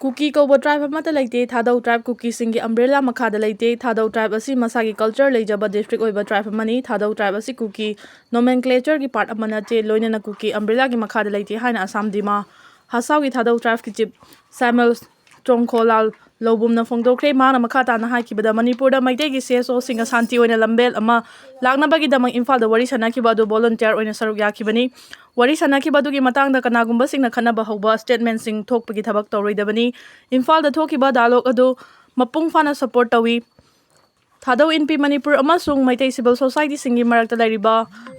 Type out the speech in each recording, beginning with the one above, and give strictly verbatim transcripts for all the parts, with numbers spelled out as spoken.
ꯀꯨꯀꯤ ꯀꯧꯕ ꯇ꯭ꯔꯥꯏꯕ ꯑꯃꯠꯇ ꯂꯩꯇꯦ꯫ ꯊꯥꯗꯧ ꯇ꯭ꯔꯥꯏꯕ ꯀꯨꯀꯤꯁꯤꯡꯒꯤ ꯑꯝꯕ꯭ꯔꯦꯂꯥ ꯃꯈꯥꯗ ꯂꯩꯇꯦ꯫ ꯊꯥꯗꯧ ꯇ꯭ꯔꯥꯏꯕ ꯑꯁꯤ ꯃꯁꯥꯒꯤ ꯀꯜꯆꯔ ꯂꯩꯖꯕ ꯗꯤꯁꯇ꯭ꯔꯤꯛ ꯑꯣꯏꯕ ꯇ꯭ꯔꯥꯏꯕ ꯑꯃꯅꯤ꯫ ꯊꯥꯗꯧ ꯇ꯭ꯔꯥꯏꯕ ꯑꯁꯤ ꯀꯨꯀꯤ ꯅꯣꯃꯦꯟꯀ꯭ꯂꯦꯆꯔꯒꯤ ꯄꯥꯔꯠ ꯑꯃ ꯅꯠꯇꯦ꯫ ꯂꯣꯏꯅꯅ ꯀꯨꯀꯤ ꯑꯝꯕ꯭ꯔꯦꯂꯥꯒꯤ ꯃꯈꯥꯗ ꯂꯩꯇꯦ ꯍꯥꯏꯅ ꯑꯁꯥꯝ ꯗꯤꯃꯥ ꯍꯁꯥꯎꯒꯤ ꯊꯥꯗꯧ ꯇ꯭ꯔꯥꯏꯕꯀꯤ ꯆꯤꯐ ꯁꯦꯃꯨꯑꯦꯜ ꯆꯣꯡꯈꯣꯂꯥꯜ ꯂꯧꯕꯨꯝꯅ ꯐꯣꯡꯗꯣꯛꯈ꯭ꯔꯦ꯫ ꯃꯍꯥꯛꯅ ꯃꯈꯥ ꯇꯥꯅ ꯍꯥꯏꯈꯤꯕꯗ, ꯃꯅꯤꯄꯨꯔꯗ ꯃꯩꯇꯩꯒꯤ ꯁꯤ ꯑꯦꯁ ꯑꯣꯁꯤꯡꯒ ꯁꯥꯟꯇꯤ ꯑꯣꯏꯅ ꯂꯝꯕꯦꯜ ꯑꯃ ꯂꯥꯛꯅꯕꯒꯤꯗꯃꯛ ꯏꯝꯐꯥꯜꯗ ꯋꯥꯔꯤ ꯁꯥꯅꯈꯤꯕ ꯑꯗꯨ ꯚꯣꯂꯨꯟꯇꯤꯌꯔ ꯑꯣꯏꯅ ꯁꯔꯨꯛ ꯌꯥꯈꯤꯕꯅꯤ꯫ ꯋꯥꯔꯤ ꯁꯥꯅꯈꯤꯕ ꯑꯗꯨꯒꯤ ꯃꯇꯥꯡꯗ ꯀꯅꯥꯒꯨꯝꯕꯁꯤꯡꯅ ꯈꯠꯅꯕ ꯍꯧꯕ ꯁ꯭ꯇꯦꯠꯃꯦꯟꯠꯁꯤꯡ ꯊꯣꯛꯄꯒꯤ ꯊꯕꯛ ꯇꯧꯔꯣꯏꯗꯕꯅꯤ꯫ ꯏꯝꯐꯥꯜꯗ ꯊꯣꯛꯈꯤꯕ ꯗꯥꯏꯂꯣꯒ ꯑꯗꯨ ꯃꯄꯨꯡ ꯐꯥꯅ ꯁꯄꯣꯔꯠ ꯇꯧꯏ꯫ ꯊꯥꯗꯧ ꯏꯟꯄꯤ ꯃꯅꯤꯄꯨꯔ ꯑꯃꯁꯨꯡ ꯃꯩꯇꯩ ꯁꯤꯚꯤꯜ ꯁꯣꯁꯥꯏꯇꯤꯁꯤꯡꯒꯤ ꯃꯔꯛꯇ ꯂꯩꯔꯤꯕ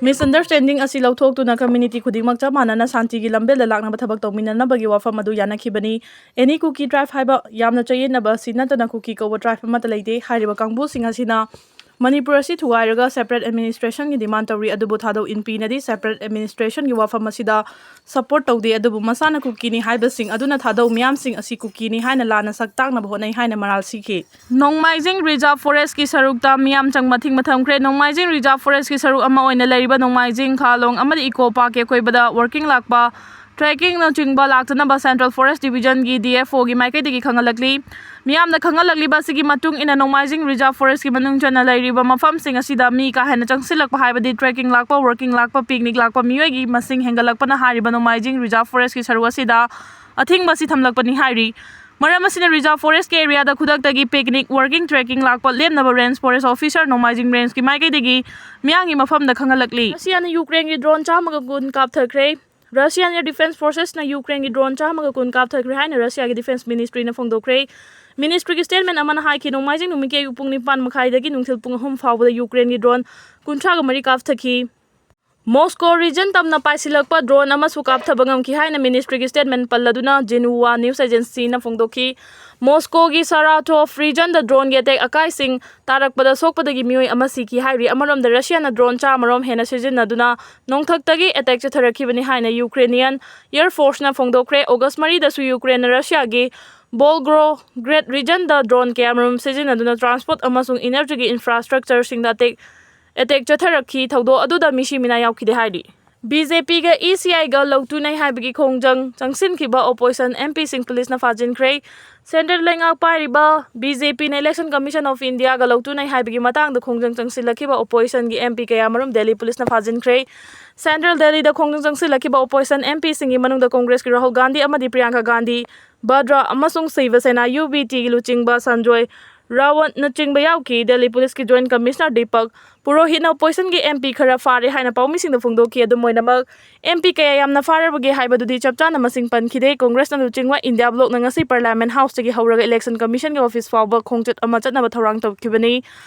ꯃꯤꯁꯑꯟꯗꯔꯁ꯭ꯇꯦꯟꯗꯤꯡ ꯑꯁꯤ ꯂꯧꯊꯣꯛꯇꯨꯅ ꯀꯝꯃ꯭ꯌꯨꯅꯤꯇꯤ ꯈꯨꯗꯤꯡꯃꯛ ꯆꯞ ꯃꯥꯟꯅꯅ ꯁꯥꯟꯇꯤꯒꯤ ꯂꯝꯕꯦꯜꯗ ꯂꯥꯛꯅꯕ ꯊꯕꯛ ꯇꯧꯃꯤꯟꯅꯅꯕꯒꯤ ꯋꯥꯐꯝ ꯑꯗꯨ ꯌꯥꯅꯈꯤꯕꯅꯤ꯫ ꯑꯦꯅꯤ ꯀꯨꯀꯤ ꯇ꯭ꯔꯥꯏꯕ ꯍꯥꯏꯕ ꯌꯥꯝꯅ ꯆꯌꯦꯠꯅꯕ ꯑꯁꯤ ꯅꯠꯇꯅ ꯀꯨꯀꯤ ꯀꯧꯕ ꯇ꯭ꯔꯥꯏꯕ ꯑꯃꯠꯇ ꯂꯩꯇꯦ꯫ ꯍꯥꯏꯔꯤꯕ ꯀꯥꯡꯕꯨꯁꯤꯡ ꯑꯁꯤꯅ ꯃꯅꯤꯄꯨꯔ ꯑꯁꯤ ꯊꯨꯒꯥꯏꯔꯒ ꯁꯦꯄꯔꯦꯠ ꯑꯦꯗꯃꯤꯅꯤꯁꯇ꯭ꯔꯦꯁꯟꯒꯤ ꯗꯤꯃꯥꯟ ꯇꯧꯔꯤ, ꯑꯗꯨꯕꯨ ꯊꯥꯗꯧ ꯏꯟꯄꯤꯅꯗꯤ ꯁꯦꯄꯔꯦꯠ ꯑꯦꯗꯃꯤꯅꯤꯁꯇ꯭ꯔꯦꯁꯟꯒꯤ ꯋꯥꯐꯝ ꯑꯁꯤꯗ ꯁꯄꯣꯔꯠ ꯇꯧꯗꯦ꯫ ꯑꯗꯨꯕꯨ ꯃꯁꯥꯅ ꯀꯨꯀꯤꯅꯤ ꯍꯥꯏꯕꯁꯤꯡ ꯑꯗꯨꯅ ꯊꯥꯗꯧ ꯃꯤꯌꯥꯝꯁꯤꯡ ꯑꯁꯤ ꯀꯨꯀꯤꯅꯤ ꯍꯥꯏꯅ ꯂꯥꯟꯅ ꯁꯛ ꯇꯥꯛꯅꯕ ꯍꯣꯠꯅꯩ ꯍꯥꯏꯅ ꯃꯔꯥꯜ ꯁꯤꯈꯤ꯫ ꯅꯣꯡꯃꯥꯏꯖꯤꯡ ꯔꯤꯖꯥꯔꯚ ꯐꯣꯔꯦꯁ꯭ꯠꯀꯤ ꯁꯔꯨꯛꯇ ꯃꯤꯌꯥꯝ ꯆꯪꯕ ꯊꯤꯡꯕ ꯊꯝꯈ꯭ꯔꯦ꯫ ꯅꯣꯡꯃꯥꯏꯖꯤꯡ ꯔꯤꯖꯥꯔꯚ ꯐꯣꯔꯦꯁ꯭ꯠꯀꯤ ꯁꯔꯨꯛ ꯑꯃ ꯑꯣꯏꯅ ꯂꯩꯔꯤꯕ ꯅꯣꯡꯃꯥꯏꯖꯤꯡ, ꯈꯥꯂꯣꯡ ꯑꯃꯗꯤ ꯏꯀꯣ ꯄꯥꯔꯛꯀꯤ ꯑꯀꯣꯏꯕꯗ ꯋꯥꯛꯀꯤꯡ ꯂꯥꯛꯄ, ꯇ꯭ꯔꯦꯛꯀꯤꯡꯅꯆꯤꯡꯕ ꯂꯥꯛꯇꯅꯕ ꯁꯦꯟꯇ꯭ꯔꯦꯜ ꯐꯣꯔꯦꯁ꯭ꯠ ꯗꯤꯕꯤꯖꯟꯒꯤ ꯗꯤ ꯑꯦꯐ ꯑꯣꯒꯤ ꯃꯥꯏꯀꯩꯗꯒꯤ ꯈꯪꯍꯜꯂꯛꯂꯤ꯫ ꯃꯤꯌꯥꯝꯅ ꯈꯪꯍꯜꯂꯛꯂꯤꯕ ꯑꯁꯤꯒꯤ ꯃꯇꯨꯡ ꯏꯟꯅ, ꯅꯣꯡꯃꯥꯏꯖꯤꯡ ꯔꯤꯖꯥꯔꯚ ꯐꯣꯔꯦꯁ꯭ꯠꯀꯤ ꯃꯅꯨꯡ ꯆꯟꯅ ꯂꯩꯔꯤꯕ ꯃꯐꯝꯁꯤꯡ ꯑꯁꯤꯗ ꯃꯤ ꯀꯥ ꯍꯦꯟꯅ ꯆꯪꯁꯤꯜꯂꯛꯄ, ꯍꯥꯏꯕꯗꯤ ꯇ꯭ꯔꯦꯛꯀꯤꯡ ꯂꯥꯛꯄ, ꯋꯥꯛꯀꯤꯡ ꯂꯥꯛꯄ, ꯄꯤꯛꯅꯤꯛ ꯂꯥꯛꯄ ꯃꯤꯑꯣꯏꯒꯤ ꯃꯁꯤꯡ ꯍꯦꯟꯒꯠꯂꯛꯄꯅ ꯍꯥꯏꯔꯤꯕ ꯅꯣꯡꯃꯥꯏꯖꯤꯡ ꯔꯤꯖꯥꯔꯚ ꯐꯣꯔꯦꯁ꯭ꯠꯀꯤ ꯁꯔꯨꯛ ꯑꯁꯤꯗ ꯑꯊꯤꯡꯕ ꯑꯁꯤ ꯊꯝꯂꯛꯄꯅꯤ ꯍꯥꯏꯔꯤ꯫ ꯃꯔꯝ ꯑꯁꯤꯅ ꯔꯤꯖꯥꯔꯚ ꯐꯣꯔꯦꯁ꯭ꯠꯀꯤ ꯑꯦꯔꯤꯌꯥꯗ ꯈꯨꯗꯛꯇꯒꯤ ꯄꯤꯛꯅꯤꯛ, ꯋꯥꯛꯀꯤꯡ, ꯇ꯭ꯔꯦꯛꯀꯤꯡ ꯂꯥꯛꯄ ꯂꯦꯞꯅꯕ ꯔꯦꯟꯖ ꯐꯣꯔꯦꯁ꯭ꯠ ꯑꯣꯐꯤꯁꯔ ꯅꯣꯡꯃꯥꯏꯖꯤꯡ ꯔꯦꯟꯖꯀꯤ ꯃꯥꯏꯀꯩꯗꯒꯤ ꯃꯤꯌꯥꯝꯒꯤ ꯃꯐꯝꯗ ꯈꯪꯍꯜꯂꯛꯂꯤ꯫ ꯔꯁꯤꯌꯥꯅ ꯌꯨꯀ꯭ꯔꯦꯟꯒꯤ ꯗ꯭ꯔꯣꯟ ꯆꯥꯝꯃꯒ ꯀꯨꯟ ꯀꯥꯞꯊꯈ꯭ꯔꯦ꯫ ꯔꯁꯤꯌꯥꯟ ꯑꯦꯌꯔ ꯗꯤꯐꯦꯟꯁ ꯐꯣꯔꯁꯦꯁꯅ ꯌꯨꯀ꯭ꯔꯦꯟꯒꯤ ꯗ꯭ꯔꯣꯟ ꯆꯥꯝꯃꯒ ꯀꯨꯟ ꯀꯥꯞꯊꯈ꯭ꯔꯦ ꯍꯥꯏꯅ ꯔꯁꯤꯌꯥꯒꯤ ꯗꯤꯐꯦꯟꯁ ꯃꯤꯅꯤꯁꯇ꯭ꯔꯤꯅ ꯐꯣꯡꯗꯣꯛꯈ꯭ꯔꯦ꯫ ꯃꯤꯅꯤꯁꯇ꯭ꯔꯤꯒꯤ ꯁ꯭ꯇꯦꯠꯃꯦꯟ ꯑꯃꯅ ꯍꯥꯏꯈꯤ, ꯅꯣꯡꯃꯥꯏꯖꯤꯡ ꯅꯨꯃꯤꯠꯀꯤ ꯑꯌꯨꯛ ꯄꯨꯡ ꯅꯤꯄꯥꯟ ꯃꯈꯥꯏꯗꯒꯤ ꯅꯨꯡꯊꯤꯜ ꯄꯨꯡ ꯑꯍꯨꯝ ꯐꯥꯎꯕꯗ ꯌꯨꯀ꯭ꯔꯦꯟꯒꯤ ꯗ꯭ꯔꯣꯟ ꯀꯨꯟꯊ꯭ꯔꯥꯒ ꯃꯔꯤ ꯀꯥꯞꯊꯈꯤ꯫ ꯃꯣꯁꯀꯣ ꯔꯤꯖꯟ ꯇꯝꯅ ꯄꯥꯏꯁꯤꯜꯂꯛꯄ ꯗ꯭ꯔꯣꯟ ꯑꯃꯁꯨ ꯀꯥꯞꯊꯕ ꯉꯝꯈꯤ ꯍꯥꯏꯅ ꯃꯤꯅꯤꯁꯇ꯭ꯔꯤꯒꯤ ꯁ꯭ꯇꯦꯠꯃꯦꯟ ꯄꯜꯂꯗꯨꯅ ꯖꯤꯅꯨꯋꯥ ꯅ꯭ꯌꯨꯁ ꯑꯦꯖꯦꯟꯁꯤꯅ ꯐꯣꯡꯗꯣꯛꯈꯤ꯫ ꯃꯣꯁꯀꯣꯒꯤ ꯁꯥꯔꯥꯇꯣꯐ ꯔꯤꯖꯟꯗ ꯗ꯭ꯔꯣꯟꯒꯤ ꯑꯦꯇꯦꯛ ꯑꯀꯥꯏꯁꯤꯡ ꯇꯥꯔꯛꯄꯗ ꯁꯣꯛꯄꯗꯒꯤ ꯃꯤꯑꯣꯏ ꯑꯃ ꯁꯤꯈꯤ ꯍꯥꯏꯔꯤ꯫ ꯑꯃꯔꯣꯝꯗ, ꯔꯁꯤꯌꯥꯅ ꯗ꯭ꯔꯣꯟ ꯆꯥꯝꯃꯔꯣꯝ ꯍꯦꯟꯅ ꯁꯤꯖꯤꯟꯅꯗꯨꯅ ꯅꯣꯡꯊꯛꯇꯒꯤ ꯑꯦꯇꯦꯛ ꯆꯠꯊꯔꯛꯈꯤꯕꯅꯤ ꯍꯥꯏꯅ ꯌꯨꯀ꯭ꯔꯦꯅꯤꯌꯟ ꯑꯦꯌꯔ ꯐꯣꯔꯁꯅ ꯐꯣꯡꯗꯣꯛꯈ꯭ꯔꯦ꯫ ꯑꯣꯒꯁ ꯃꯔꯤꯗꯁꯨ ꯌꯨꯀ꯭ꯔꯦꯟꯅ ꯔꯁꯤꯌꯥꯒꯤ ꯕꯣꯜꯒ꯭ꯔꯣꯒ꯭ꯔꯦꯗ ꯔꯤꯖꯟꯗ ꯗ꯭ꯔꯣꯟ ꯀꯌꯥꯃꯔꯨꯝ ꯁꯤꯖꯤꯟꯅꯗꯨꯅ ꯇ꯭ꯔꯥꯟꯁꯄꯣꯔꯠ ꯑꯃꯁꯨꯡ ꯏꯅꯔꯖꯤꯒꯤ ꯏꯟꯐ꯭ꯔꯥꯁ꯭ꯇ꯭ꯔꯛꯆꯔꯁꯤꯡꯗ ꯑꯦꯇꯦꯛ, ꯑꯦꯇꯦꯛ ꯆꯠꯊꯔꯛꯈꯤ꯫ ꯊꯧꯗꯣꯛ ꯑꯗꯨꯗ ꯃꯤꯁꯤ ꯃꯤꯅꯥ ꯌꯥꯎꯈꯤꯗꯦ ꯍꯥꯏꯔꯤ꯫ ꯕꯤ ꯖꯦ ꯄꯤꯒ ꯏ ꯁꯤ ꯑꯥꯏꯒ ꯂꯧꯇꯨꯅꯩ ꯍꯥꯏꯕꯒꯤ ꯈꯣꯡꯖꯪ ꯆꯪꯁꯤꯟꯈꯤꯕ ꯑꯣꯄꯣꯖꯤꯁꯟ ꯑꯦꯝ ꯄꯤꯁꯤꯡ ꯄꯨꯂꯤꯁꯅ ꯐꯥꯖꯤꯟꯈ꯭ꯔꯦ꯫ ꯁꯦꯟꯇ꯭ꯔꯦꯜ ꯂꯩꯉꯥꯛ ꯄꯥꯏꯔꯤꯕ ꯕꯤ ꯖꯦ ꯄꯤꯅ Election Commission of Indiaꯒ ꯂꯧꯇꯨꯅꯩ ꯍꯥꯏꯕꯒꯤ ꯃꯇꯥꯡꯗ ꯈꯣꯡꯖꯪ ꯆꯪꯁꯤꯜꯂꯛꯈꯤꯕ ꯑꯣꯄꯣꯖꯤꯁꯟꯒꯤ ꯑꯦꯝ ꯄꯤ ꯀꯌꯥ ꯃꯔꯨꯝ ꯗꯦꯜꯂꯤ ꯄꯨꯂꯤꯁꯅ ꯐꯥꯖꯤꯟꯈ꯭ꯔꯦ꯫ ꯁꯦꯟꯇ꯭ꯔꯦꯜ ꯗꯦꯜꯂꯤꯗ ꯈꯣꯡꯖꯪ ꯆꯪꯁꯤꯜꯂꯛꯈꯤꯕ ꯑꯣꯄꯣꯖꯤꯁꯟ ꯑꯦꯝ ꯄꯤꯁꯤꯡꯒꯤ ꯃꯅꯨꯡꯗ ꯀꯣꯡꯒ꯭ꯔꯦꯁꯀꯤ ꯔꯥꯍꯨꯜ ꯒꯥꯟꯙꯤ ꯑꯃꯗꯤ ꯄ꯭ꯔꯤꯌꯥꯡꯀꯥ ꯒꯥꯟꯙꯤ, ꯚꯗ꯭ꯔꯥ ꯑꯃꯁꯨꯡ ꯁꯤꯕ ꯁꯦꯅꯥ, ꯌꯨ ꯕꯤ ꯇꯤꯒꯤ ꯂꯨꯆꯤꯡꯕ ꯁꯟꯖꯣꯏ ꯔꯥꯋꯠꯅꯆꯤꯡꯕ ꯌꯥꯎꯈꯤ꯫ ꯗꯦꯜꯂꯤ ꯄꯨꯂꯤꯁꯀꯤ ꯖꯣꯏꯟꯠ ꯀꯃꯤꯁꯅꯔ ꯗꯤꯄꯛ ꯄꯨꯔꯣꯍꯤꯠꯅ ꯑꯣꯄꯣꯖꯤꯁꯟꯒꯤ ꯑꯦꯝ ꯄꯤ ꯈꯔ ꯐꯥꯔꯦ ꯍꯥꯏꯅ ꯄꯥꯎꯃꯤꯁꯤꯡꯗ ꯐꯣꯡꯗꯣꯛꯈꯤ꯫ ꯑꯗꯨꯝ ꯑꯣꯏꯅꯃꯛ, ꯑꯦꯝ ꯄꯤ ꯀꯌꯥ ꯌꯥꯝꯅ ꯐꯥꯔꯕꯒꯦ ꯍꯥꯏꯕꯗꯨꯗꯤ ꯆꯞ ꯆꯥꯅ ꯃꯁꯤꯡ ꯄꯟꯈꯤꯗꯦ꯫ ꯀꯣꯡꯒ꯭ꯔꯦꯁꯅ ꯂꯨꯆꯤꯡꯕ ꯏꯟꯗꯤꯌꯥ ꯕ꯭ꯂꯣꯛꯅ ꯉꯁꯤ ꯄꯥꯔꯂꯤꯌꯥꯃꯦꯟꯠ ꯍꯥꯎꯁꯇꯒꯤ ꯍꯧꯔꯒ Election Commissionꯒꯤ ꯑꯣꯐꯤꯁ ꯐꯥꯎꯕ ꯈꯣꯡꯆꯠ ꯑꯃ ꯆꯠꯅꯕ ꯊꯧꯔꯥꯡ ꯇꯧꯈꯤꯕꯅꯤ꯫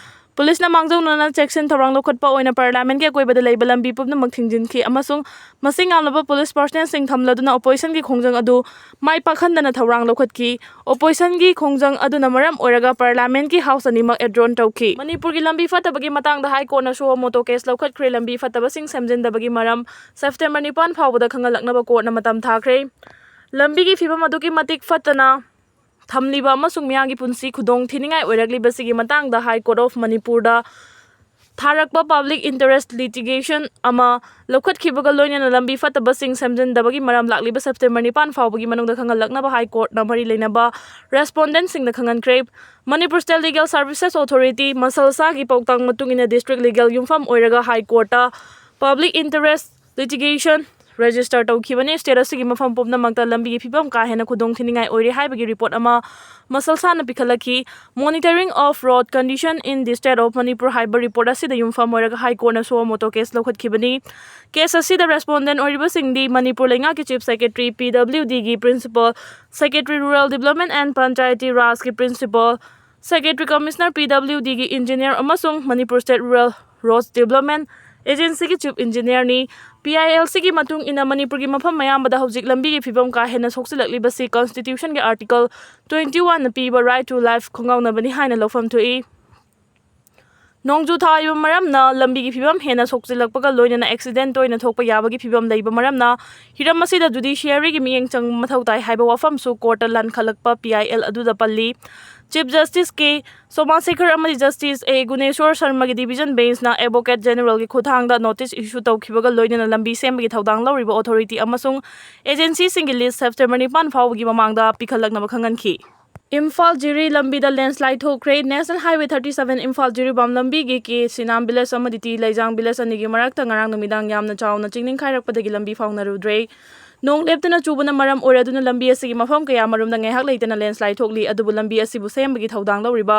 ꯄꯨꯂꯤꯁꯅ ꯃꯥꯡꯖꯧꯅꯅ ꯆꯦꯛꯁꯤꯟ ꯊꯧꯔꯥꯡ ꯂꯧꯈꯠꯄ ꯑꯣꯏꯅ ꯄꯥꯔꯂꯤꯌꯥꯃꯦꯟꯠꯀꯤ ꯑꯀꯣꯏꯕꯗ ꯂꯩꯕ ꯂꯝꯕꯤ ꯄꯨꯝꯅꯃꯛ ꯊꯤꯡꯖꯤꯟꯈꯤ ꯑꯃꯁꯨꯡ ꯃꯁꯤꯡ ꯌꯥꯝꯂꯕ ꯄꯨꯂꯤꯁ ꯄꯔꯁꯅꯦꯜꯁꯤꯡ ꯊꯝꯂꯗꯨꯅ ꯑꯣꯄꯣꯖꯤꯁꯟꯒꯤ ꯈꯣꯡꯖꯪ ꯑꯗꯨ ꯃꯥꯏ ꯄꯥꯛꯍꯟꯗꯅ ꯊꯧꯔꯥꯡ ꯂꯧꯈꯠꯈꯤ꯫ ꯑꯣꯄꯣꯖꯤꯁꯟꯒꯤ ꯈꯣꯡꯖꯪ ꯑꯗꯨꯅ ꯃꯔꯝ ꯑꯣꯏꯔꯒ ꯄꯥꯔꯂꯤꯌꯥꯃꯦꯟꯠꯀꯤ ꯍꯥꯎꯁ ꯑꯅꯤꯃꯛ ꯑꯦꯗꯖꯣꯔꯟ ꯇꯧꯈꯤ꯫ ꯃꯅꯤꯄꯨꯔꯒꯤ ꯂꯝꯕꯤ ꯐꯠꯇꯕꯒꯤ ꯃꯇꯥꯡꯗ ꯍꯥꯏ ꯀꯣꯔꯠꯅ ꯁꯨꯑꯣ ꯃꯣꯇꯣ ꯀꯦꯁ ꯂꯧꯈꯠꯈ꯭ꯔꯦ꯫ ꯂꯝꯕꯤ ꯐꯠꯇꯕꯁꯤꯡ ꯁꯦꯝꯖꯤꯟꯗꯕꯒꯤ ꯃꯔꯝ ꯁꯦꯞꯇꯦꯝꯕꯔ ꯅꯤꯄꯥꯟ ꯐꯥꯎꯕꯗ ꯈꯪꯍꯜꯂꯛꯅꯕ ꯀꯣꯔꯠꯅ ꯃꯇꯝ ꯊꯥꯈ꯭ꯔꯦ꯫ ꯂꯝꯕꯤꯒꯤ ꯐꯤꯕꯝ ꯑꯗꯨꯛꯀꯤ ꯃꯇꯤꯛ ꯐꯠꯇꯅ ꯊꯝꯂꯤꯕ ꯑꯃꯁꯨꯡ ꯃꯤꯌꯥꯝꯒꯤ ꯄꯨꯟꯁꯤ ꯈꯨꯗꯣꯡ ꯊꯤꯅꯤꯡꯉꯥꯏ ꯑꯣꯏꯔꯛꯂꯤꯕꯁꯤꯒꯤ ꯃꯇꯥꯡꯗ High Court of Manipurꯗ ꯊꯥꯔꯛꯄ Public Interest Litigation ꯑꯃ ꯂꯧꯈꯠꯈꯤꯕꯒ ꯂꯣꯏꯅꯅ ꯂꯝꯕꯤ ꯐꯠꯇꯕꯁꯤꯡ ꯁꯦꯝꯖꯤꯟꯗꯕꯒꯤ ꯃꯔꯝ ꯂꯥꯛꯂꯤꯕ ꯁꯦꯞꯇꯦꯝꯕꯔ ꯅꯤꯄꯥꯟ ꯐꯥꯎꯕꯒꯤ ꯃꯅꯨꯡꯗ ꯈꯪꯍꯜꯂꯛꯅꯕ ꯍꯥꯏ ꯀꯣꯔꯠꯅ ꯃꯔꯤ ꯂꯩꯅꯕ ꯔꯦꯁꯄꯣꯟꯗꯦꯟꯠꯁꯤꯡꯗ ꯈꯪꯍꯟꯈ꯭ꯔꯦ꯫ Manipur state legal services authority, ꯃꯁꯜꯁꯥꯒꯤ ꯄꯥꯎꯇꯥꯛ ꯃꯇꯨꯡ ꯏꯟꯅ ꯗꯤꯁꯇ꯭ꯔꯤꯛ ꯂꯤꯒꯦꯜ ꯌꯨꯝꯐꯝ ꯑꯣꯏꯔꯒ ꯍꯥꯏ ꯀꯣꯔꯠꯇ Public Interest Litigation ꯔꯦꯖꯤꯁꯇꯔ ꯇꯧꯈꯤꯕꯅꯤ꯫ ꯁ꯭ꯇꯦꯠ ꯑꯁꯤꯒꯤ ꯃꯐꯝ ꯄꯨꯝꯅꯃꯛꯇ ꯂꯝꯕꯤꯒꯤ ꯐꯤꯕꯝ ꯀꯥ ꯍꯦꯟꯅ ꯈꯨꯗꯣꯡ ꯊꯤꯅꯤꯡꯉꯥꯏ ꯑꯣꯏꯔꯤ ꯍꯥꯏꯕꯒꯤ ꯔꯤꯄꯣꯔꯠ ꯑꯃ ꯃꯁꯜꯁꯥꯅ ꯄꯤꯈꯠꯂꯛꯈꯤ꯫ Monitoring of road condition in the state of Manipur ꯍꯥꯏꯕ ꯔꯤꯄꯣꯔꯠ ꯑꯁꯤꯗ ꯌꯨꯝꯐꯝ ꯑꯣꯏꯔꯒ ꯍꯥꯏ ꯀꯣꯔꯠꯅ ꯁꯨꯑꯣ ꯃꯣꯇꯣ ꯀꯦꯁ ꯂꯧꯈꯠꯈꯤꯕꯅꯤ꯫ ꯀꯦꯁ ꯑꯁꯤꯗ ꯔꯦꯁꯄꯣꯟꯗꯦꯟꯠ ꯑꯣꯏꯔꯤꯕꯁꯤꯡꯗꯤ ꯃꯅꯤꯄꯨꯔ ꯂꯩꯉꯥꯛꯀꯤ ꯆꯤꯐ ꯁꯦꯀ꯭ꯔꯦꯇꯔꯤ, ꯄꯤ ꯗꯕ꯭ꯂꯤꯎ ꯗꯤꯒꯤ principal secretary, rural development and Panchayati ꯔꯥꯖꯀꯤ principal secretary, commissioner, P W ꯗꯤꯒꯤ ꯏꯟꯖꯤꯅꯤꯌꯔ ꯑꯃꯁꯨꯡ Manipur state rural roads development ꯑꯦꯖꯦꯟꯁꯤꯒꯤ ꯆꯤꯐ ꯏꯟꯖꯤꯅꯤꯌꯔꯅꯤ꯫ ꯄꯤ ꯑꯥꯏ ꯑꯦꯜ ꯁꯤꯒꯤ ꯃꯇꯨꯡ ꯏꯟꯅ ꯃꯅꯤꯄꯨꯔꯒꯤ ꯃꯐꯝ ꯑꯌꯥꯝꯕꯗ ꯍꯧꯖꯤꯛ ꯂꯝꯕꯤꯒꯤ ꯐꯤꯕꯝ ꯀꯥ ꯍꯦꯟꯅ ꯁꯣꯛꯆꯤꯜꯂꯛꯂꯤꯕꯁꯤ ꯀꯟꯁꯇꯤꯇ꯭ꯌꯨꯁꯟꯒꯤ ꯑꯥꯔꯇꯤꯀꯜ ꯇ꯭ꯋꯦꯟꯇꯤ ꯋꯥꯟꯅ ꯄꯤꯕ Right to Life ꯈꯣꯡꯒꯥꯎꯅꯕꯅꯤ ꯍꯥꯏꯅ ꯂꯧꯐꯝ ꯊꯣꯛꯏ꯫ ꯅꯣꯡꯖꯨ ꯊꯥ ꯑꯣꯏꯕ ꯃꯔꯝꯅ ꯂꯝꯕꯤꯒꯤ ꯐꯤꯕꯝ ꯍꯦꯟꯅ ꯁꯣꯛꯆꯤꯜꯂꯛꯄꯒ ꯂꯣꯏꯅꯅ ꯑꯦꯛꯁꯤꯗꯦꯟ ꯇꯣꯏꯅ ꯊꯣꯛꯄ ꯌꯥꯕꯒꯤ ꯐꯤꯕꯝ ꯂꯩꯕ ꯃꯔꯝꯅ ꯍꯤꯔꯝ ꯑꯁꯤꯗ ꯖꯨꯗꯤꯁꯤꯌꯥꯔꯤꯒꯤ ꯃꯤꯠꯌꯦꯡ ꯆꯪꯕ ꯃꯊꯧ ꯇꯥꯏ ꯍꯥꯏꯕ ꯋꯥꯐꯝꯁꯨ ꯀꯣꯔꯠꯇ ꯂꯥꯟꯈꯠꯂꯛꯄ ꯄꯤ ꯑꯥꯏ ꯑꯦꯜ ꯑꯗꯨꯗ ꯄꯜꯂꯤ꯫ ꯆꯤꯐ ꯖꯁꯇꯤꯁ ꯀꯦ ꯁꯣꯃꯥꯁꯦꯈꯔ ꯑꯃꯗꯤ ꯖꯁꯇꯤꯁ ꯑꯦ ꯒꯨꯅꯦꯁꯣꯔ ꯁꯔꯃꯒꯤ ꯗꯤꯚꯤꯖꯟ ꯕꯦꯟꯁꯅ ꯑꯦꯗꯚꯣꯀꯦꯠ ꯖꯦꯅꯔꯦꯜꯒꯤ ꯈꯨꯠꯊꯥꯡꯗ ꯅꯣꯇꯤꯁ ꯏꯁꯨ ꯇꯧꯈꯤꯕꯒ ꯂꯣꯏꯅꯅ ꯂꯝꯕꯤ ꯁꯦꯝꯕꯒꯤ ꯊꯧꯗꯥꯡ ꯂꯧꯔꯤꯕ ꯑꯣꯊꯣꯔꯤꯇꯤ ꯑꯃꯁꯨꯡ ꯑꯦꯖꯦꯟꯁꯤꯁꯤꯡꯒꯤ ꯂꯤꯁ ꯁꯦꯞꯇꯦꯝꯕꯔ ꯅꯤꯄꯥꯟ ꯐꯥꯎꯕꯒꯤ ꯃꯃꯥꯡꯗ ꯄꯤꯈꯠꯂꯛꯅꯕ ꯈꯪꯍꯟꯈꯤ꯫ ꯏꯝꯐꯥꯜ ꯖꯤꯔꯤ ꯂꯝꯕꯤꯗ ꯂꯦꯟꯁꯂꯥꯏꯗ ꯊꯣꯛꯈ꯭ꯔꯦ꯫ National highway thirty seven Imphal Jiribam ꯂꯝꯕꯤꯒꯤ ꯀꯦ ꯁꯤꯅꯥꯝ ꯚꯤꯂꯦꯖ ꯑꯃꯗꯤ ꯇꯤ ꯂꯩꯖꯥꯡ ꯚꯤꯂꯦꯖ ꯑꯅꯤꯒꯤ ꯃꯔꯛꯇ ꯉꯔꯥꯡ ꯅꯨꯃꯤꯗꯥꯡ ꯌꯥꯝꯅ ꯆꯥꯎꯅ ꯆꯤꯡ ꯅꯤꯡꯈꯥꯏꯔꯛꯄꯗꯒꯤ ꯂꯝꯕꯤ ꯐꯥꯎꯅꯔꯨꯗ꯭ꯔꯦ꯫ ꯅꯣꯡ ꯂꯦꯞꯇꯅ ꯆꯨꯕꯅ ꯃꯔꯝ ꯑꯣꯏꯔꯗꯨꯅ ꯂꯝꯕꯤ ꯑꯁꯤꯒꯤ ꯃꯐꯝ ꯀꯌꯥ ꯃꯔꯨꯝꯗ ꯉꯥꯏꯍꯥꯛ ꯂꯩꯇꯅ ꯂꯦꯟꯁꯂꯥꯏꯗ ꯊꯣꯛꯂꯤ꯫ ꯑꯗꯨꯕꯨ ꯂꯝꯕꯤ ꯑꯁꯤꯕꯨ ꯁꯦꯝꯕꯒꯤ ꯊꯧꯗꯥꯡ ꯂꯧꯔꯤꯕ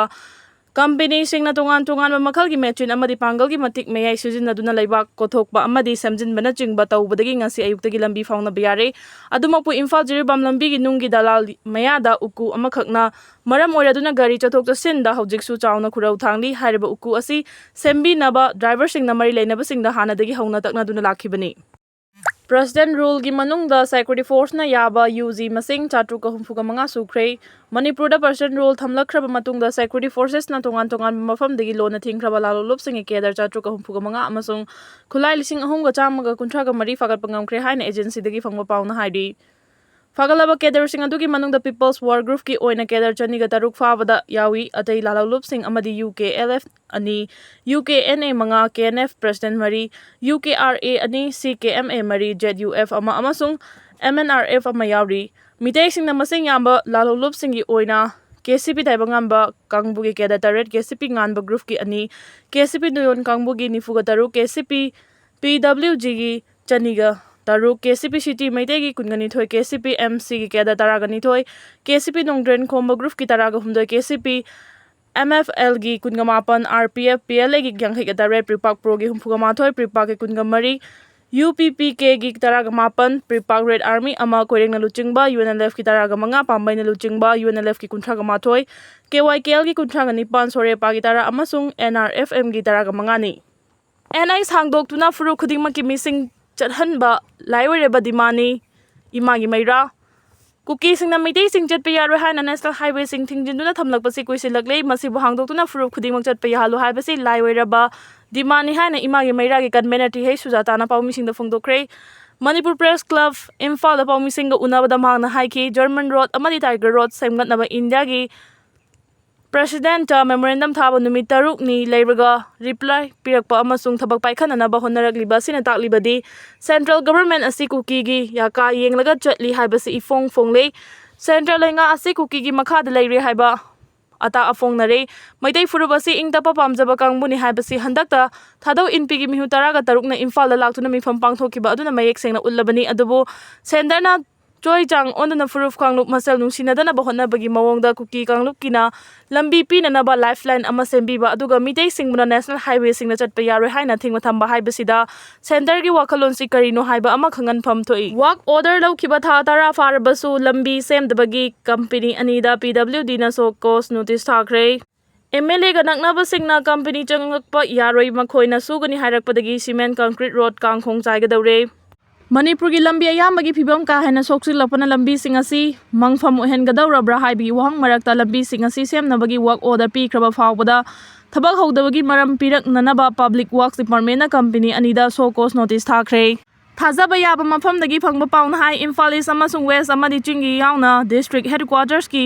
ꯀꯝꯄꯦꯅꯤꯁꯤꯡꯅ ꯇꯣꯉꯥꯟ ꯇꯣꯉꯥꯟꯕ ꯃꯈꯜꯒꯤ ꯃꯦꯆꯤꯟ ꯑꯃꯗꯤ ꯄꯥꯡꯒꯜꯒꯤ ꯃꯇꯤꯛ ꯃꯌꯥꯏ ꯁꯤꯖꯤꯟꯅꯗꯨꯅ ꯂꯩꯕꯥꯛ ꯀꯣꯊꯣꯛꯄ ꯑꯃꯗꯤ ꯁꯦꯝꯖꯤꯟꯕꯅꯆꯤꯡꯕ ꯇꯧꯕꯗꯒꯤ ꯉꯁꯤ ꯑꯌꯨꯛꯇꯒꯤ ꯂꯝꯕꯤ ꯐꯥꯎꯅꯕ ꯌꯥꯔꯦ꯫ ꯑꯗꯨꯃꯛꯄꯨ ꯏꯝꯐꯥꯜ ꯖꯤꯔꯤꯕꯥꯝ ꯂꯝꯕꯤꯒꯤ ꯅꯨꯡꯒꯤ ꯗꯂꯥꯜ ꯃꯌꯥꯗ ꯎꯀꯨ ꯑꯃꯈꯛꯅ ꯃꯔꯝ ꯑꯣꯏꯔꯗꯨꯅ ꯒꯥꯔꯤ ꯆꯠꯊꯣꯛ ꯆꯠꯁꯤꯟꯗ ꯍꯧꯖꯤꯛꯁꯨ ꯆꯥꯎꯅ ꯈꯨꯔꯧ ꯊꯥꯡꯂꯤ꯫ ꯍꯥꯏꯔꯤꯕ ꯎꯀꯨ ꯑꯁꯤ ꯁꯦꯝꯕꯤꯅꯕ ꯗ꯭ꯔꯥꯏꯚꯔꯁꯤꯡꯅ ꯃꯔꯤ ꯂꯩꯅꯕꯁꯤꯡꯗ ꯍꯥꯟꯅꯗꯒꯤ ꯍꯧꯅ ꯇꯛꯅꯗꯨꯅ ꯂꯥꯛꯈꯤꯕꯅꯤ꯫ ꯄ꯭ꯔꯁꯤꯗꯦꯟꯠ ꯔꯨꯜꯒꯤ ꯃꯅꯨꯡꯗ ꯁꯦꯀ꯭ꯌꯨꯔꯤꯇꯤ ꯐꯣꯔꯁꯅ ꯌꯥꯕ ꯌꯨ ꯖꯤ ꯃꯁꯤꯡ ꯆꯥꯇ꯭ꯔꯨꯛꯀ ꯍꯨꯝꯐꯨꯒ ꯃꯉꯥ ꯁꯨꯈ꯭ꯔꯦ꯫ ꯃꯅꯤꯄꯨꯔꯗ ꯄ꯭ꯔꯁꯤꯗꯦꯟꯠ ꯔꯨꯜ ꯊꯝꯂꯛꯈ꯭ꯔꯕ ꯃꯇꯨꯡꯗ ꯁꯦꯀ꯭ꯌꯨꯔꯤꯇꯤ ꯐꯣꯔꯁꯦꯁꯅ ꯇꯣꯉꯥꯟ ꯇꯣꯉꯥꯟꯕ ꯃꯐꯝꯗꯒꯤ ꯂꯣꯟꯅ ꯊꯤꯡꯈ꯭ꯔꯕ ꯂꯥꯂꯣꯡꯂꯨꯞꯁꯤꯡꯒꯤ ꯀꯦꯗꯔ ꯆꯥꯇ꯭ꯔꯨꯛꯀ ꯍꯨꯝꯐꯨꯒ ꯃꯉꯥ ꯑꯃꯁꯨꯡ ꯈꯨꯠꯂꯥꯏ ꯂꯤꯁꯤꯡ ꯑꯍꯨꯝꯒ ꯆꯥꯝꯃꯒ ꯀꯨꯟꯊ꯭ꯔꯥꯒ ꯃꯔꯤ ꯐꯥꯒꯠꯄ ꯉꯝꯈ꯭ꯔꯦ ꯍꯥꯏꯅ ꯑꯦꯖꯦꯟꯁꯤꯗꯒꯤ ꯐꯪꯕ ꯄꯥꯎꯅ ꯍꯥꯏꯔꯤ꯫ ꯐꯒꯠꯂꯕ ꯀꯦꯗꯔꯁꯤꯡ ꯑꯗꯨꯒꯤ ꯃꯅꯨꯡꯗ ꯄꯤꯄꯜꯁ ꯋꯥꯔ ꯒ꯭ꯔꯨꯞꯀꯤ ꯑꯣꯏꯅ ꯀꯦꯗꯔ ꯆꯅꯤꯒ ꯇꯔꯨꯛ ꯐꯥꯕꯗ ꯌꯥꯎꯏ꯫ ꯑꯇꯩ ꯂꯥꯂꯣꯡꯂꯨꯞꯁꯤꯡ ꯑꯃꯗꯤ ꯌꯨ ꯀꯦ ꯑꯦꯜ ꯑꯦꯐ ꯑꯅꯤ, ꯌꯨ ꯀꯦ ꯑꯦꯟ ꯑꯦ ꯃꯉꯥ, ꯀꯦ ꯑꯦꯟ ꯑꯦꯐ ꯄ꯭ꯔꯁꯤꯗꯦꯟꯠ ꯃꯔꯤ, ꯌꯨ ꯀꯦ ꯑꯥꯔ ꯑꯦ ꯑꯅꯤ, ꯁꯤ ꯀꯦ ꯑꯦꯝ ꯑꯦ ꯃꯔꯤ, ꯖꯦꯗ ꯌꯨ ꯑꯦꯐ ꯑꯃ ꯑꯃꯁꯨꯡ ꯑꯦꯝ ꯑꯦꯟ ꯑꯥꯔ ꯑꯦꯐ ꯑꯃ ꯌꯥꯎꯔꯤ꯫ ꯃꯤꯇꯩꯁꯤꯡꯅ ꯃꯁꯤꯡ ꯌꯥꯝꯕ ꯂꯥꯂꯣꯡꯂꯨꯞꯁꯤꯡꯒꯤ ꯑꯣꯏꯅ ꯀꯦ ꯁꯤ ꯄꯤ ꯇꯥꯏꯕꯪꯉꯥꯟꯕ ꯀꯥꯡꯕꯨꯒꯤ ꯀꯦꯗꯔ ꯇꯔꯦꯠ, ꯀꯦ ꯁꯤ ꯄꯤ ꯉꯥꯟꯕ ꯒ꯭ꯔꯨꯞꯀꯤ ꯑꯅꯤ, ꯀꯦ ꯁꯤ ꯄꯤ ꯅꯣꯌꯣꯟ ꯀꯥꯡꯕꯨꯒꯤ ꯅꯤꯐꯨꯒ ꯇꯔꯨꯛ, ꯀꯦ ꯁꯤ ꯄꯤ ꯄꯤ ꯗꯕ꯭ꯂꯤꯎ ꯖꯤꯒꯤ ꯆꯅꯤꯒ ꯇꯔꯨꯛ, ꯀꯦ ꯁꯤ ꯄꯤ ꯁꯤꯇꯤ ꯃꯩꯇꯩꯒꯤ ꯀꯨꯟꯒ ꯅꯤꯊꯣꯏ, ꯀꯦ ꯁꯤ ꯄꯤ ꯑꯦꯝ ꯁꯤꯒꯤ ꯀꯦꯗꯔ ꯇꯔꯥꯒ ꯅꯤꯊꯣꯏ, ꯀꯦ ꯁꯤ ꯄꯤ ꯅꯣꯡꯗ꯭ꯔꯦꯟ ꯈꯣꯝꯕ ꯒ꯭ꯔꯨꯞꯀꯤ ꯇꯔꯥꯒ ꯍꯨꯝꯗꯣꯏ, K C P M F ꯑꯦꯜꯒꯤ ꯀꯨꯟꯒ ꯃꯥꯄꯟ, R P F, P L ꯑꯦꯒꯤ ꯌꯥꯡꯈꯩꯒ ꯇꯔꯦꯠ, ꯄ꯭ꯔꯤꯄꯥꯛ ꯄ꯭ꯔꯣꯒꯤ ꯍꯨꯝꯐꯨꯒ ꯃꯥꯊꯣꯏ, ꯄ꯭ꯔꯤꯄꯥꯛꯀꯤ ꯀꯨꯟꯒ ꯃꯔꯤ, ꯌꯨ ꯄꯤ ꯄꯤ ꯀꯦꯒꯤ ꯇꯔꯥꯒ ꯃꯥꯄꯟ, ꯄ꯭ꯔꯤꯄꯥꯛ ꯔꯦꯗ ꯑꯥꯔꯃꯤ ꯑꯃ, ꯀꯣꯏꯔꯦꯡꯅ ꯂꯨꯆꯤꯡꯕ, ꯌꯨ ꯑꯦꯟ ꯑꯦꯜ ꯑꯦꯐꯀꯤ ꯇꯔꯥꯒ ꯃꯉꯥ, ꯄꯥꯝꯕꯩꯅ ꯂꯨꯆꯤꯡꯕ, ꯌꯨ ꯑꯦꯟ ꯑꯦꯜ ꯑꯦꯐꯀꯤ ꯀꯨꯟꯊ꯭ꯔꯥꯒ ꯃꯥꯊꯣꯏ, ꯀꯦ ꯋꯥꯏ ꯀꯦ ꯑꯦꯜꯒꯤ ꯀꯨꯟꯊ꯭ꯔꯥꯒ ꯅꯤꯄꯥꯟ, ꯁꯣꯔꯦꯄꯥꯒꯤ ꯇꯔꯥ ꯑꯃꯁꯨꯡ ꯑꯦꯟ ꯑꯥꯔ ꯑꯦꯐ ꯑꯦꯝꯒꯤ ꯇꯔꯥꯒ ꯃꯉꯥꯅꯤ꯫ ꯑꯦꯟ ꯑꯥꯏ ꯁꯥꯡꯗꯣꯛꯇꯨꯅ ꯐꯨꯔꯨꯞ ꯈꯨꯗꯤꯡꯃꯛꯀꯤ ꯃꯤꯁꯤꯡ ꯆꯠꯍꯟꯕ ꯂꯥꯏ ꯑꯣꯏꯔꯕ ꯗꯤꯃꯥꯟꯅꯤ꯫ ꯏꯃꯥꯒꯤ ꯃꯩꯔꯥ꯫ ꯀꯨꯀꯤꯁꯤꯡꯅ ꯃꯤꯇꯩꯁꯤꯡ ꯆꯠꯄ ꯌꯥꯔꯣꯏ ꯍꯥꯏꯅ ꯅꯦꯁꯅꯦꯜ ꯍꯥꯏꯋꯦꯁꯤꯡ ꯊꯤꯡꯖꯤꯟꯗꯨꯅ ꯊꯝꯂꯛꯄꯁꯤ ꯀꯨꯏꯁꯤꯜꯂꯛꯂꯦ꯫ ꯃꯁꯤꯕꯨ ꯍꯥꯡꯗꯣꯛꯇꯨꯅ ꯐꯨꯔꯨꯞ ꯈꯨꯗꯤꯡꯃꯛ ꯆꯠꯄ ꯌꯥꯍꯜꯂꯨ ꯍꯥꯏꯕꯁꯤ ꯂꯥꯏ ꯑꯣꯏꯔꯕ ꯗꯤꯃꯥꯟꯅꯤ ꯍꯥꯏꯅ ꯏꯃꯥꯒꯤ ꯃꯩꯔꯥꯒꯤ ꯀꯟꯚꯦꯅꯔ ꯇꯤ ꯍꯩꯆ ꯁꯨꯖꯥꯇꯥꯅ ꯄꯥꯎꯃꯤꯁꯤꯡꯗ ꯐꯣꯡꯗꯣꯛꯈ꯭ꯔꯦ꯫ ꯃꯅꯤꯄꯨꯔ ꯄ꯭ꯔꯦꯁ ꯀ꯭ꯂꯕ ꯏꯝꯐꯥꯜꯗ ꯄꯥꯎꯃꯤꯁꯤꯡꯒ ꯎꯅꯕꯗ ꯃꯍꯥꯛꯅ ꯍꯥꯏꯈꯤ, ꯖꯔꯃꯟ ꯔꯣꯗ ꯑꯃꯗꯤ ꯇꯥꯏꯒꯔ ꯔꯣꯗ ꯁꯦꯝꯒꯠꯅꯕ ꯏꯟꯗꯤꯌꯥꯒꯤ ꯄ꯭ꯔꯦꯁꯤꯗꯦꯟꯠꯇ ꯃꯦꯃꯣꯔꯦꯟꯗꯝ ꯊꯥꯕ ꯅꯨꯃꯤꯠ ꯇꯔꯨꯛꯅꯤ ꯂꯩꯔꯒ ꯔꯤꯄ꯭ꯂꯥꯏ ꯄꯤꯔꯛꯄ ꯑꯃꯁꯨꯡ ꯊꯕꯛ ꯄꯥꯏꯈꯠꯅꯅꯕ ꯍꯣꯠꯅꯔꯛꯂꯤꯕ ꯑꯁꯤꯅ ꯇꯥꯛꯂꯤꯕꯗꯤ ꯁꯦꯟꯇ꯭ꯔꯦꯜ ꯒꯚꯔꯟꯃꯦꯟꯠ ꯑꯁꯤ ꯀꯨꯀꯤꯒꯤ ꯌꯥꯀꯥ ꯌꯦꯡꯂꯒ ꯆꯠꯂꯤ ꯍꯥꯏꯕꯁꯤ ꯏꯐꯣꯡ ꯐꯣꯡꯂꯦ꯫ ꯁꯦꯟꯇ꯭ꯔꯦꯜ ꯂꯩꯉꯥꯛ ꯑꯁꯤ ꯀꯨꯀꯤꯒꯤ ꯃꯈꯥꯗ ꯂꯩꯔꯦ ꯍꯥꯏꯕ ꯑꯇꯥꯛ ꯑꯐꯣꯡꯅꯔꯦ꯫ ꯃꯩꯇꯩ ꯐꯨꯔꯨꯞ ꯑꯁꯤ ꯏꯪ ꯇꯞꯄ ꯄꯥꯝꯖꯕ ꯀꯥꯡꯕꯨꯅꯤ ꯍꯥꯏꯕꯁꯤ ꯍꯟꯗꯛꯇ ꯊꯥꯗꯧ ꯏꯟꯄꯤꯒꯤ ꯃꯤꯍꯨꯠ ꯇꯔꯥꯒ ꯇꯔꯨꯛꯅ ꯏꯝꯐꯥꯜꯗ ꯂꯥꯛꯇꯨꯅ ꯃꯤꯐꯝ ꯄꯥꯡꯊꯣꯛꯈꯤꯕ ꯑꯗꯨꯅ ꯃꯌꯦꯛ ꯁꯦꯡꯅ ꯎꯠꯂꯕꯅꯤ꯫ ꯑꯗꯨꯕꯨ ꯁꯦꯟꯇꯔꯅ ꯆꯣꯏ ꯆꯥꯡ ꯑꯣꯟꯗꯨꯅ ꯐꯨꯔꯨꯞ ꯀꯥꯡꯂꯨꯞ ꯃꯁꯦꯜ ꯅꯨꯡꯁꯤꯅꯗꯅꯕ ꯍꯣꯠꯅꯕꯒꯤ ꯃꯑꯣꯡꯗ ꯀꯨꯀꯤ ꯀꯥꯡꯂꯨꯞꯀꯤꯅ ꯂꯝꯕꯤ ꯄꯤꯅꯅꯕ ꯂꯥꯏꯐ ꯂꯥꯏꯟ ꯑꯃ ꯁꯦꯝꯕꯤꯕ ꯑꯗꯨꯒ ꯃꯤꯇꯩꯁꯤꯡꯕꯨꯅ ꯅꯦꯁꯅꯦꯜ ꯍꯥꯏꯋꯦꯁꯤꯡꯗ ꯆꯠꯄ ꯌꯥꯔꯣꯏ ꯍꯥꯏꯅ ꯊꯤꯡꯕ ꯊꯝꯕ ꯍꯥꯏꯕꯁꯤꯗ ꯁꯦꯟꯇꯔꯒꯤ ꯋꯥꯈꯜꯂꯣꯟꯁꯤ ꯀꯔꯤꯅꯣ ꯍꯥꯏꯕ ꯑꯃ ꯈꯪꯍꯟꯐꯝ ꯊꯣꯛꯏ꯫ ꯋꯥꯔꯛ ꯑꯣꯔꯗꯔ ꯂꯧꯈꯤꯕ ꯊꯥ ꯇꯔꯥ ꯐꯥꯔꯕꯁꯨ ꯂꯝꯕꯤ ꯁꯦꯝꯗꯕꯒꯤ ꯀꯝꯄꯦꯅꯤ ꯑꯅꯤꯗ ꯄꯤ ꯗꯕ꯭ꯂꯤꯎ ꯗꯤꯅ ꯁꯣ ꯀꯣꯁ ꯅꯣꯇꯤꯁ ꯊꯥꯈ꯭ꯔꯦ꯫ ꯑꯦꯝ ꯑꯦꯜ ꯑꯦꯒ ꯅꯛꯅꯕꯁꯤꯡꯅ ꯀꯝꯄꯦꯅꯤ ꯆꯪꯂꯛꯄ ꯌꯥꯔꯣꯏ, ꯃꯈꯣꯏꯅ ꯁꯨꯒꯅꯤ ꯍꯥꯏꯔꯛꯄꯗꯒꯤ ꯁꯤꯃꯦꯟ ꯀꯪꯀ꯭ꯔꯤꯠ ꯔꯣꯗ ꯀꯥꯡꯈꯣꯡ ꯆꯥꯏꯒꯗꯧꯔꯦ꯫ ꯃꯅꯤꯄꯨꯔꯒꯤ ꯂꯝꯕꯤ ꯑꯌꯥꯝꯕꯒꯤ ꯐꯤꯕꯝ ꯀꯥ ꯍꯦꯟꯅ ꯁꯣꯛꯆꯤꯜꯂꯛꯄꯅ ꯂꯝꯕꯤꯁꯤꯡ ꯑꯁꯤ ꯃꯪꯐꯝ ꯑꯣꯏꯍꯟꯒꯗꯧꯔꯕ꯭ꯔꯥ ꯍꯥꯏꯕꯒꯤ ꯋꯥꯍꯪ ꯃꯔꯛꯇ ꯂꯝꯕꯤꯁꯤꯡ ꯑꯁꯤ ꯁꯦꯝꯅꯕꯒꯤ ꯋꯥꯔꯛ ꯑꯣꯔꯗꯔ ꯄꯤꯈ꯭ꯔꯕ ꯐꯥꯎꯕꯗ ꯊꯕꯛ ꯍꯧꯗꯕꯒꯤ ꯃꯔꯝ ꯄꯤꯔꯛꯅꯅꯕ ꯄꯕ꯭ꯂꯤꯛ ꯋꯥꯔꯛꯁ ꯗꯤꯄꯥꯔꯠꯃꯦꯟꯠꯅ ꯀꯝꯄꯦꯅꯤ ꯑꯅꯤꯗ ꯁꯣ ꯀꯣꯁ ꯅꯣꯇꯤꯁ ꯊꯥꯈ꯭ꯔꯦ꯫ ꯊꯥꯖꯕ ꯌꯥꯕ ꯃꯐꯝꯗꯒꯤ ꯐꯪꯕ ꯄꯥꯎꯅ ꯍꯥꯏ, ꯏꯝꯐꯥꯜ ꯏꯁ ꯑꯃꯁꯨꯡ ꯋꯦꯁ ꯑꯃꯗꯤ ꯆꯤꯡꯒꯤ ꯌꯥꯎꯅ ꯗꯤꯁꯇ꯭ꯔꯤꯛ ꯍꯦꯗꯀ꯭ꯋꯥꯇꯔꯁꯀꯤ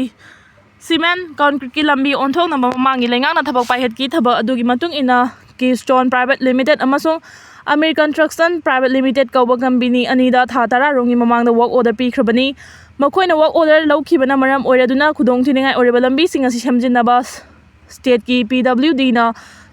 ꯁꯤꯃꯦꯟ ꯀꯪꯀ꯭ꯔꯤꯠꯀꯤ ꯂꯝꯕꯤ ꯑꯣꯟꯊꯣꯛꯅꯕ ꯃꯃꯥꯡꯒꯤ ꯂꯩꯉꯥꯛꯅ ꯊꯕꯛ ꯄꯥꯏꯈꯠꯈꯤ꯫ ꯊꯕꯛ ꯑꯗꯨꯒꯤ ꯃꯇꯨꯡ ꯏꯟꯅ ꯀꯤꯁꯇꯣꯟ ꯄ꯭ꯔꯥꯏꯚꯦꯠ ꯂꯤꯃꯤꯇꯦꯠ ꯑꯃꯁꯨꯡ ꯑꯃꯤꯔ ꯀꯟꯁꯇ꯭ꯔꯛꯁꯟ ꯄ꯭ꯔꯥꯏꯚꯦꯠ ꯂꯤꯃꯤꯇꯦꯠ ꯀꯧꯕ ꯀꯝꯄꯦꯅꯤ ꯑꯅꯤꯗ ꯊꯥ ꯇꯔꯥ ꯔꯣꯝꯒꯤ ꯃꯃꯥꯡꯗ ꯋꯥꯔꯛ ꯑꯣꯔꯗꯔ ꯄꯤꯈ꯭ꯔꯕꯅꯤ꯫ ꯃꯈꯣꯏꯅ ꯋꯥꯔꯛ ꯑꯣꯔꯗꯔ ꯂꯧꯈꯤꯕꯅ ꯃꯔꯝ ꯑꯣꯏꯔꯗꯨꯅ ꯈꯨꯗꯣꯡꯊꯤꯅꯤꯡꯉꯥꯏ ꯑꯣꯏꯔꯕ ꯂꯝꯕꯤꯁꯤꯡ ꯑꯁꯤ ꯁꯦꯝꯖꯤꯟꯅꯕ ꯁ꯭ꯇꯦꯠꯀꯤ ꯄꯤ ꯗꯕ꯭ꯂꯤꯎ ꯗꯤꯅ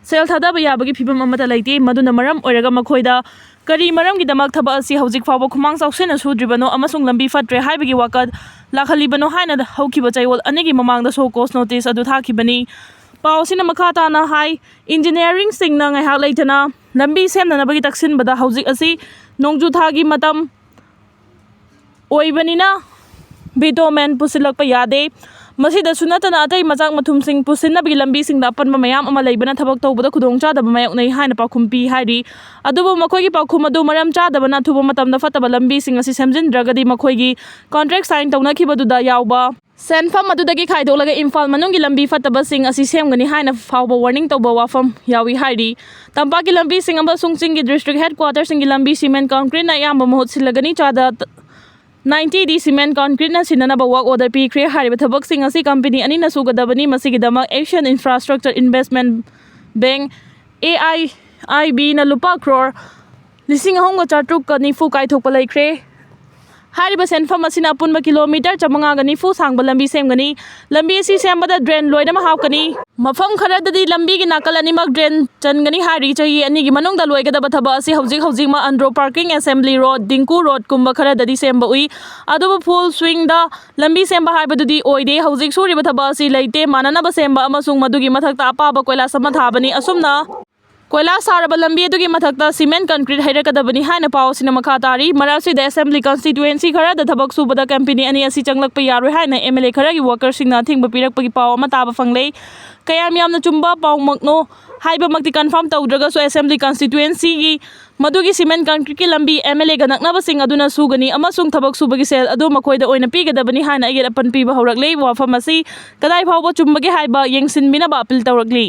ꯁꯦꯜ ꯊꯥꯗꯕ ꯌꯥꯕꯒꯤ ꯐꯤꯕꯝ ꯑꯃꯠꯇ ꯂꯩꯇꯦ꯫ ꯃꯗꯨꯅ ꯃꯔꯝ ꯑꯣꯏꯔꯒ ꯃꯈꯣꯏꯗ ꯀꯔꯤ ꯃꯔꯝꯒꯤꯗꯃꯛ ꯊꯕꯛ ꯑꯁꯤ ꯍꯧꯖꯤꯛ ꯐꯥꯎꯕ ꯈꯨꯃꯥꯡ ꯆꯥꯎꯁꯤꯟꯅ ꯁꯨꯗ꯭ꯔꯤꯕꯅꯣ ꯑꯃꯁꯨꯡ ꯂꯝꯕꯤ ꯐꯠꯇ꯭ꯔꯦ ꯍꯥꯏꯕꯒꯤ ꯋꯥꯀꯠ ꯂꯥꯛꯍꯜꯂꯤꯕꯅꯣ ꯍꯥꯏꯅ ꯍꯧꯈꯤꯕ ꯆꯌꯣꯜ ꯑꯅꯤꯒꯤ ꯃꯃꯥꯡꯗ ꯁꯣ ꯀꯣꯁ ꯅꯣꯇꯤꯁ ꯑꯗꯨ ꯊꯥꯈꯤꯕꯅꯤ꯫ ꯄꯥꯎ ꯑꯁꯤꯅ ꯃꯈꯥ ꯇꯥꯅ ꯍꯥꯏ, ꯏꯟꯖꯤꯅꯤꯌꯥꯔꯤꯡꯁꯤꯡꯅ ꯉꯥꯏꯍꯥꯛ ꯂꯩꯇꯅ ꯂꯝꯕꯤ ꯁꯦꯝꯅꯅꯕꯒꯤ ꯇꯛꯁꯤꯟꯕꯗ ꯍꯧꯖꯤꯛ ꯑꯁꯤ ꯅꯣꯡꯖꯨ ꯊꯥꯒꯤ ꯃꯇꯝ ꯑꯣꯏꯕꯅꯤꯅ bitumen ꯄꯨꯁꯤꯜꯂꯛꯄ ꯌꯥꯗꯦ꯫ ꯃꯁꯤꯗꯁꯨ ꯅꯠꯇꯅ ꯑꯇꯩ ꯃꯆꯥꯛ ꯃꯊꯨꯝꯁꯤꯡ ꯄꯨꯁꯤꯟꯅꯕꯒꯤ ꯂꯝꯕꯤꯁꯤꯡꯗ ꯑꯄꯟꯕ ꯃꯌꯥꯝ ꯑꯃ ꯂꯩꯕꯅ ꯊꯕꯛ ꯇꯧꯕꯗ ꯈꯨꯗꯣꯡꯆꯥꯗꯕ ꯃꯥꯌꯣꯛꯅꯩ ꯍꯥꯏꯅ ꯄꯥꯎꯈꯨꯝ ꯄꯤ ꯍꯥꯏꯔꯤ꯫ ꯑꯗꯨꯕꯨ ꯃꯈꯣꯏꯒꯤ ꯄꯥꯎꯈꯨꯝ ꯑꯗꯨ ꯃꯔꯝ ꯆꯥꯗꯕꯅ ꯑꯊꯨꯕ ꯃꯇꯝꯗ ꯐꯠꯇꯕ ꯂꯝꯕꯤꯁꯤꯡ ꯑꯁꯤ ꯁꯦꯝꯖꯤꯟꯗ꯭ꯔꯒꯗꯤ ꯃꯈꯣꯏꯒꯤ contract sign ꯇꯧꯅꯈꯤꯕꯗꯨꯗ ꯌꯥꯎꯕ ꯁꯦꯟꯐꯝ ꯑꯗꯨꯗꯒꯤ ꯈꯥꯏꯗꯣꯛꯂꯒ ꯏꯝꯐꯥꯜ ꯃꯅꯨꯡꯒꯤ ꯂꯝꯕꯤ ꯐꯠꯇꯕꯁꯤꯡ ꯑꯁꯤ ꯁꯦꯝꯒꯅꯤ ꯍꯥꯏꯅ ꯐꯥꯎꯕ warning ꯇꯧꯕ ꯋꯥꯐꯝ ꯌꯥꯎꯏ ꯍꯥꯏꯔꯤ꯫ ꯇꯝꯄꯥꯛꯀꯤ ꯂꯝꯕꯤꯁꯤꯡ ꯑꯃꯁꯨꯡ ꯆꯤꯡꯒꯤ district headquarterꯁꯤꯡꯒꯤ ꯂꯝꯕꯤ cement concreteꯅ ꯑꯌꯥꯝꯕ ꯃꯍꯨꯠ ꯁꯤꯜꯂꯒꯅꯤ꯫ ꯆꯥꯗ ninety ꯗꯤ cement concreteꯅ ꯁꯤꯟꯅꯅꯕ work order ꯄꯤꯈ꯭ꯔꯦ꯫ ꯍꯥꯏꯔꯤꯕ ꯊꯕꯛꯁꯤꯡ ꯑꯁꯤ company ꯑꯅꯤꯅ ꯁꯨꯒꯗꯕꯅꯤ꯫ ꯃꯁꯤꯒꯤꯗꯃꯛ Asian Infrastructure Investment Bank, AIIBꯅ ꯂꯨꯄꯥ crore ꯂꯤꯁꯤꯡ ꯑꯍꯨꯝꯒ ꯆꯥꯇ꯭ꯔꯨꯛꯀ ꯅꯤꯐꯨ ꯀꯥꯏꯊꯣꯛꯄ ꯂꯩꯈ꯭ꯔꯦ꯫ ꯍꯥꯏꯔꯤꯕ ꯁꯦꯟꯐꯝ ꯑꯁꯤꯅ ꯑꯄꯨꯟꯕ kilometre ꯆꯥꯃꯉꯥꯒ ꯅꯤꯐꯨ ꯁꯥꯡꯕ ꯂꯝꯕꯤ ꯁꯦꯝꯒꯅꯤ꯫ ꯂꯝꯕꯤ ꯑꯁꯤ ꯁꯦꯝꯕꯗ drain ꯂꯣꯏꯅꯃꯛ ꯍꯥꯞꯀꯅꯤ꯫ ꯃꯐꯝ ꯈꯔꯗꯗꯤ ꯂꯝꯕꯤꯒꯤ ꯅꯥꯀꯜ ꯑꯅꯤꯃꯛ drain ꯆꯟꯒꯅꯤ ꯍꯥꯏꯔꯤ꯫ ꯆꯍꯤ ꯑꯅꯤꯒꯤ ꯃꯅꯨꯡꯗ ꯂꯣꯏꯒꯗꯕ ꯊꯕꯛ ꯑꯁꯤ ꯍꯧꯖꯤꯛ ꯍꯧꯖꯤꯛꯃꯛ Andro parking, assembly road, Dingko roadꯀꯨꯝꯕ ꯈꯔꯗꯗꯤ ꯁꯦꯝꯕ ꯎꯏ꯫ ꯑꯗꯨꯕꯨ full swingꯗ ꯂꯝꯕꯤ ꯁꯦꯝꯕ ꯍꯥꯏꯕꯗꯨꯗꯤ ꯑꯣꯏꯗꯦ꯫ ꯍꯧꯖꯤꯛ ꯁꯨꯔꯤꯕ ꯊꯕꯛ ꯑꯁꯤ ꯂꯩꯇꯦ꯫ ꯃꯥꯟꯅꯅꯕ ꯁꯦꯝꯕ ꯑꯃꯁꯨꯡ ꯃꯗꯨꯒꯤ ꯃꯊꯛꯇ ꯑꯄꯥꯕ ꯀꯣꯏꯂꯥꯁ ꯑꯃ ꯊꯥꯕꯅꯤ꯫ ꯑꯁꯨꯝꯅ ꯀꯣꯏꯂꯥꯁ ꯊꯥꯔꯕ ꯂꯝꯕꯤ ꯑꯗꯨꯒꯤ ꯃꯊꯛꯇ cement concrete ꯍꯩꯔꯛꯀꯗꯕꯅꯤ ꯍꯥꯏꯅ ꯄꯥꯎ ꯑꯁꯤꯅ ꯃꯈꯥ ꯇꯥꯔꯤ꯫ ꯃꯔꯛ ꯑꯁꯤꯗ assembly constituency ꯈꯔꯗ ꯊꯕꯛ ꯁꯨꯕꯗ company ꯑꯅꯤ ꯑꯁꯤ ꯆꯪꯂꯛꯄ ꯌꯥꯔꯣꯏ ꯍꯥꯏꯅ MLA ꯈꯔꯒꯤ workerꯁꯤꯡꯅ ꯑꯊꯤꯡꯕ ꯄꯤꯔꯛꯄꯒꯤ ꯄꯥꯎ ꯑꯃ ꯇꯥꯕ ꯐꯪꯂꯦ꯫ ꯀꯌꯥꯝ ꯌꯥꯝꯅ ꯆꯨꯝꯕ ꯄꯥꯎꯃꯛꯅꯣ ꯍꯥꯏꯕꯃꯛꯇꯤ confirm ꯇꯧꯗ꯭ꯔꯒꯁꯨ, assembly constituencyꯒꯤ ꯃꯗꯨꯒꯤ cement concreteꯀꯤ ꯂꯝꯕꯤ MLAꯒ ꯅꯛꯅꯕꯁꯤꯡ ꯑꯗꯨꯅ ꯁꯨꯒꯅꯤ ꯑꯃꯁꯨꯡ ꯊꯕꯛ ꯁꯨꯕꯒꯤ ꯁꯦꯜ ꯑꯗꯨ ꯃꯈꯣꯏꯗ ꯑꯣꯏꯅ ꯄꯤꯒꯗꯕꯅꯤ ꯍꯥꯏꯅ ꯑꯌꯦꯠ ꯑꯄꯟ ꯄꯤꯕ ꯍꯧꯔꯛꯂꯦ꯫ ꯋꯥꯐꯝ ꯑꯁꯤ ꯀꯗꯥꯏ ꯐꯥꯎꯕ ꯆꯨꯝꯕꯒꯦ ꯍꯥꯏꯕ ꯌꯦꯡꯁꯤꯟꯕꯤꯅꯕ appeal ꯇꯧꯔꯛꯂꯤ꯫